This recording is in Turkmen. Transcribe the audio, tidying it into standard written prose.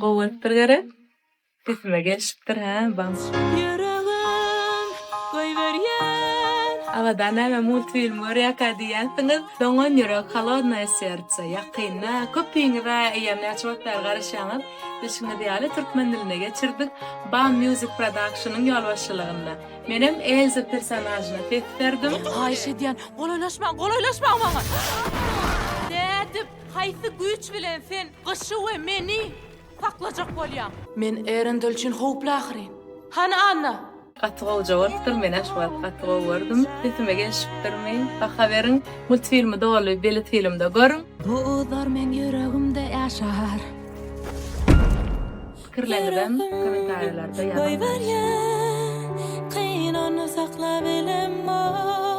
Gowy bolupdyr gerek. Sesime gelişipdir hä bam. Ýüregim goýberýän. Abadan näme multfilm görýärkä diýýänsiňiz. Doňan ýürek, Holodnoye serce, ýakynda köpüňiz-ä eýýäm näçe wagt bäri garaşýaňyz. Bilşiňiz ýaly türkmen diline geçirdik. Bam Music Production-yň ýolbaşçylygynda. Menem Elza personažyna ses berdim. Haýyş edýän, golaýlaşmaň, golaýlaşmaň maňa! Nädip, haýsy güýç bilen sen gyşy we meni saklajak bolýaň? Men Erendel üçin howply ahyryn. Hany Anna? Gaty gowja bolupdyr menä şu wagt gaty gowy gördüm sesime gelişipdirmi baha beriň multfilmi doly belet filmde görüň. Bu yzlar meň ýüregimde ýaşar. Pikirleriňizem kommentariýalarda ýazyň. Goýberýän, kyn ony saklabilemok.